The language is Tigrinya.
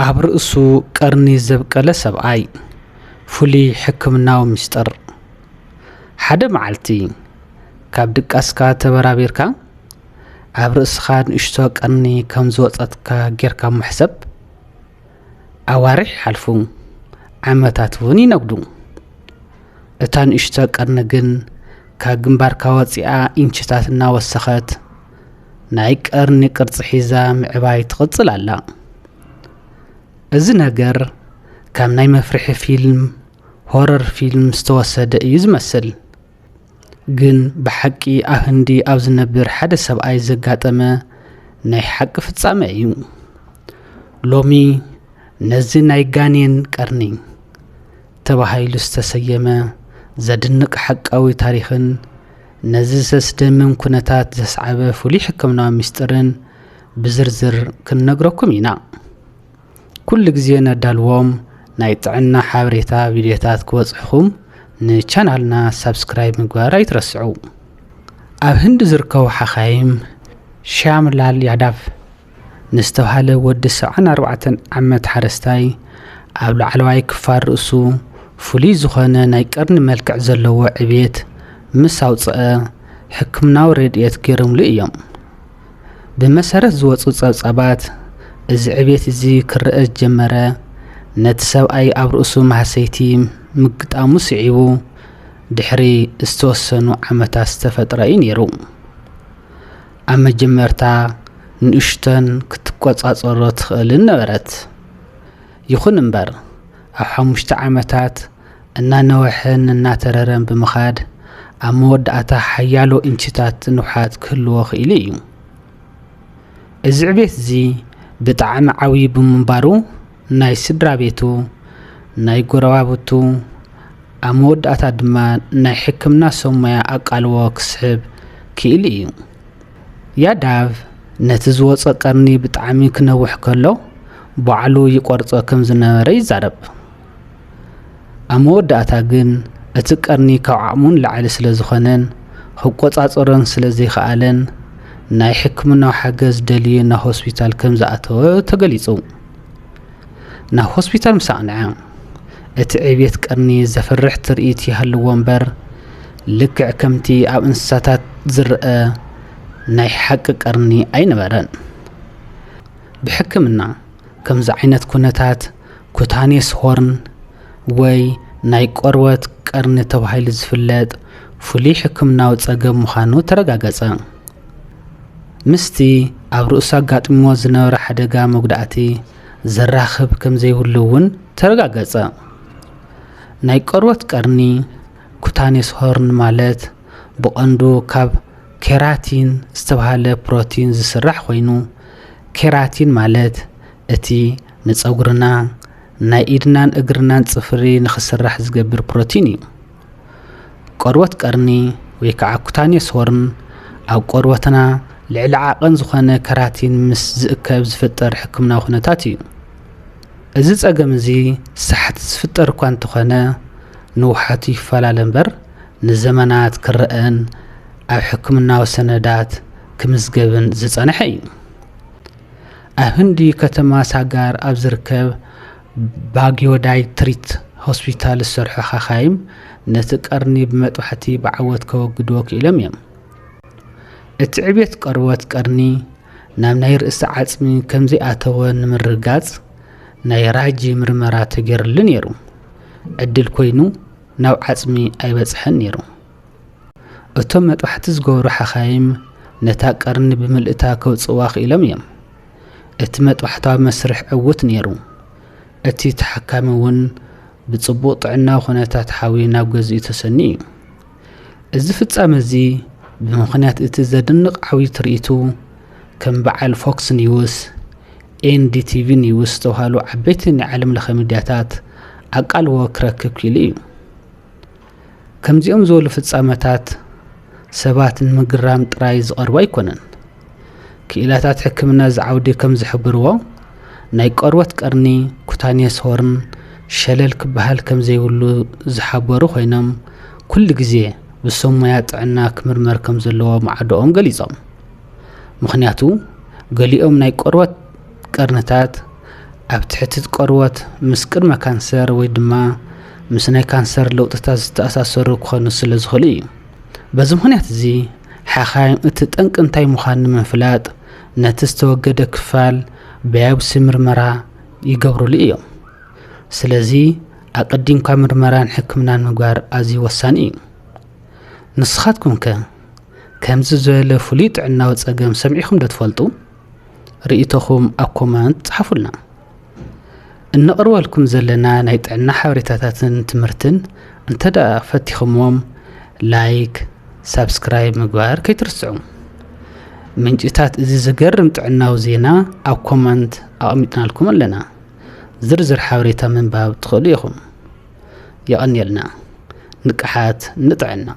ኣብ ርእሱ ቀርኒ ዘብቀለ ሰብኣይ። ፍሉይ ሕክምናዊ ምስጢር። ሓደ መዓልቲ ካብ ድቃስካ ተበራቢርካ፣ ኣብ ርእስኻ ንእሽቶ ቀርኒ ከም ዝወጸትካ ጌርካ ምሕሰብ። ኣዋርሕ ይሓልፉ፣ ዓመታት እውን ይነጉዱ። እታ ንእሽቶ ቀርኒ ግን ካብ ግንባርካ ወጺኣ ኢንችታት እናወሰኸት ናይ ቀርኒ ቅርጺ ሒዛ ምዕባይ ትቕጽል ኣላ። እዚ ነገር ካብ ናይ መፍርሒ ፊልም፣ ሆረር ፊልም ዝተወሰደ እዩ ዝመስል። ግን ብሓቂ ኣብ ህንዲ ኣብ ዝነብር ሓደ ሰብኣይ ዘጋጠመ ናይ ሓቂ ፍጻመ እዩ። ሎሚ ነዚ ናይ ጋኔን ቀርኒ ተባሂሉ ዝተሰየመ ዘድንቕ ሓቃዊ ታሪኽን ነዚ ዘስደምም ኩነታት ዘስዓበ ፍሉይ ሕክምናዊ ምስጢርን ብዝርዝር ክንነግረኩም ኢና። ኩሉ ግዜ ነዳልዎም ናይ ጥዕና ሓበሬታ ቪድዮታት ክበጽሕኹም ንቻናልና ሳብስክራይብ ምግባር ኣይትረስዑ። ኣብ ህንዲ ዝርከቡ ሓኻይም ሻምላል ያዳቭ ንዝተባህለ ወዲ ሰብዓን ኣርባዕተን ዓመት ሓረስታይ ኣብ ላዕለዋይ ክፋል ርእሱ ፍሉይ ዝኾነ ናይ ቀርኒ መልክዕ ዘለዎ ዕቤት ምስ ኣውጽአ ሕክምናዊ ረድኤት ገይሮምሉ እዮም። ብመሰረት ዝወጹ ጸብጻባት፣ እዚ ዕቤት እዚ ክረአ ዝጀመረ ነቲ ሰብኣይ ኣብ ርእሱ ማህሰይቲ ምግጣሙ ስዒቡ ድሕሪ ዝተወሰኑ ዓመታት ዝተፈጥረ እዩ ነይሩ። ኣብ መጀመርታ ንእሽቶን ክትቆጻጸሮ ትኽእልን ነበረት። ይኹን እምበር፣ ኣብ ሓሙሽተ ዓመታት እናነውሐን እናተረረን ብምኻድ፣ ኣብ መወዳእታ ሓያሎ ኢንችታት ንውሓት ክህልዎ ክኢሉ እዩ። እዚ ዕቤት እዚ ብጣዕሚ ዓብዪ ብምንባሩ፣ ናይ ስድራ ቤቱ፣ ናይ ጎረባብቱ፣ ኣብ መወዳእታ ድማ ናይ ሕክምና ሰብ ሞያ ኣቃልቦ ክስሕብ ክኢሉ እዩ። ያዳቭ ነቲ ዝወጸ ቀርኒ ብጣዕሚ ክነውሕ ከሎ ባዕሉ ይቆርጾ ከም ዝነበረ ይዛረብ። ኣብ መወዳእታ ግን እቲ ቀርኒ ካብ ዓቕሙ ንላዕሊ ስለ ዝኾነን ክቆጻጸሮን ስለ ዘይከኣለን ናይ ሕክምናዊ ሓገዝ ደልዩ ናብ ሆስፒታል ከም ዝኣተወ ተገሊጹ። ናብ ሆስፒታል ምስ ኣቕንዐ፣ እቲ ዕብየት ቀርኒ ዘፍርሕ ትርኢት ይሃልዎ እምበር፣ ልክዕ ከምቲ ኣብ እንስሳታት ዝረኣ ናይ ሓቂ ቀርኒ ኣይነበረን። ብሕክምና፣ ከምዚ ዓይነት ኩነታት ኩታኔስ ሆርን ወይ ናይ ቆርበት ቀርኒ ተባሂሉ ዝፍለጥ ፍሉይ ሕክምናዊ ጸገም ምዃኑ ተረጋገጸ። ምስቲ ኣብ ርእሱ ኣጋጢምዎ ዝነበረ ሓደጋ መጉዳእቲ ዘራኽብ ከም ዘይብሉ እውን ተረጋገጸ። ናይ ቆርበት ቀርኒ፣ ኩታኔስ ሆርን፣ ማለት ብቐንዱ ካብ ኬራቲን ዝተባህለ ፕሮቲን ዝስራሕ ኮይኑ፣ ኬራቲን ማለት እቲ ንጸጉርና፣ ናይ ኢድናን እግርናን ጽፍሪ ንኽስራሕ ዝገብር ፕሮቲን እዩ። ቆርበት ቀርኒ ወይ ከዓ ኩታኔስ ሆርን ኣብ ቆርበትና ልዕሊ ዓቐን ዝኾነ ኬራቲን ምስ ዝእከብ ዝፍጠር ሕክምናዊ ኩነታት እዩ። እዚ ጸገም እዚ ሳሕቲ ዝፍጠር እኳ እንተኾነ፣ ንውሓቱ ይፈላለ እምበር ንዘመናት ክረኣን ኣብ ሕክምናዊ ሰነዳት ክምዝገብን ዝጸንሐ እዩ። ኣብ ህንዲ ከተማ ሳጋር ኣብ ዝርከብ ባጊዮዳይ ትሪት ሆስፒታል ዝሰርሑ ሓኻይም ነቲ ቀርኒ ብመጥባሕቲ ብዓወት ከወግድዎ ክኢሎም እዮም። እቲ ዕብየት ቆርበት ቀርኒ ናብ ናይ ርእሲ ዓጽሚ ከም ዘይኣተወ ንምርግጋጽ ናይ ራጂ ምርመራ ተገይሩሉ ነይሩ። ዕድል ኮይኑ ናብ ዓጽሚ ኣይበጽሐን ነይሩ። እቶም መጥባሕቲ ዝገብሩ ሓኻይም ነታ ቀርኒ ብምልእታ ከውጽእዋ ክኢሎም እዮም። እቲ መጥባሕታዊ መስርሕ ዕዉት ነይሩ። እቲ ተሓካሚ እውን ብጽቡቕ ጥዕናዊ ኩነታት ሓውዩ ናብ ገዝኡ ተሰንዩ እዩ። እዚ ፍጻመ እዚ ብምኽንያት እቲ ዘደንቕ ዓብዪ ትርኢቱ፣ ከም በዓል ፎክስ ኒውስ፣ ኤንዲቲቪ ኒውስ ዝተባህሉ ዓበይቲ ናይ ዓለም ለኸ ሚድያታት ኣቃልቦ ክረክብ ክኢሉ እዩ። ከምዚኦም ዝበሉ ፍጻመታት ሰባት ንምግራም ጥራይ ዝቐርቡ ኣይኮነን። ክኢላታት ሕክምና እዚ ዓውዲ ከም ዝሕብርዎ፣ ናይ ቆርበት ቀርኒ፣ ኩታኔስ ሆርን፣ ሸለል ክበሃል ከም ዘይብሉ ዝሓበሩ ኮይኖም፣ ኩሉ ግዜ ብሰብ ሞያ ጥዕና ክምርመር ከም ዘለዎ ማዕዶኦም ገሊጾም። ምኽንያቱ፣ ገሊኦም ናይ ቆርበት ቀርንታት ኣብ ትሕቲ ቆርበት ምስ ቅድመ ካንሰር ወይ ድማ ምስ ናይ ካንሰር ለውጥታት ዝተኣሳሰሩ ክኾኑ ስለ ዝኽእሉ እዩ። በዚ ምኽንያት እዚ ሓኻይም እቲ ጠንቂ እንታይ ምዃኑ ንምፍላጥ ነቲ ዝተወገደ ክፋል ባዮፕሲ ምርመራ ይገብሩሉ እዮም። ስለዚ ኣቐዲምካ ምርመራን ሕክምናን ምግባር ኣዝዩ ወሳኒ እዩ። ንስኻትኩም ከ ከምዚ ዝበለ ፍሉይ ጥዕናዊ ጸገም ሰሚዕኹም ዶ ትፈልጡ? ርእይቶኹም ኣብ ኮመንት ጸሓፉልና። እነቕርበልኩም ዘለና ናይ ጥዕና ሓበሬታታትን ትምህርትን እንተ ደኣ ፈቲኹምዎም፣ ላይክ፣ ሳብስክራይብ ምግባር ከይትርስዑ። ምንጭታት እዚ ዝገርም ጥዕናዊ ዜና ኣብ ኮመንት ኣቐሚጥናልኩም ኣለና። ዝርዝር ሓበሬታ ምንባብ ትኽእሉ ኢኹም። የቐንየልና። ንቅሓት ንጥዕና።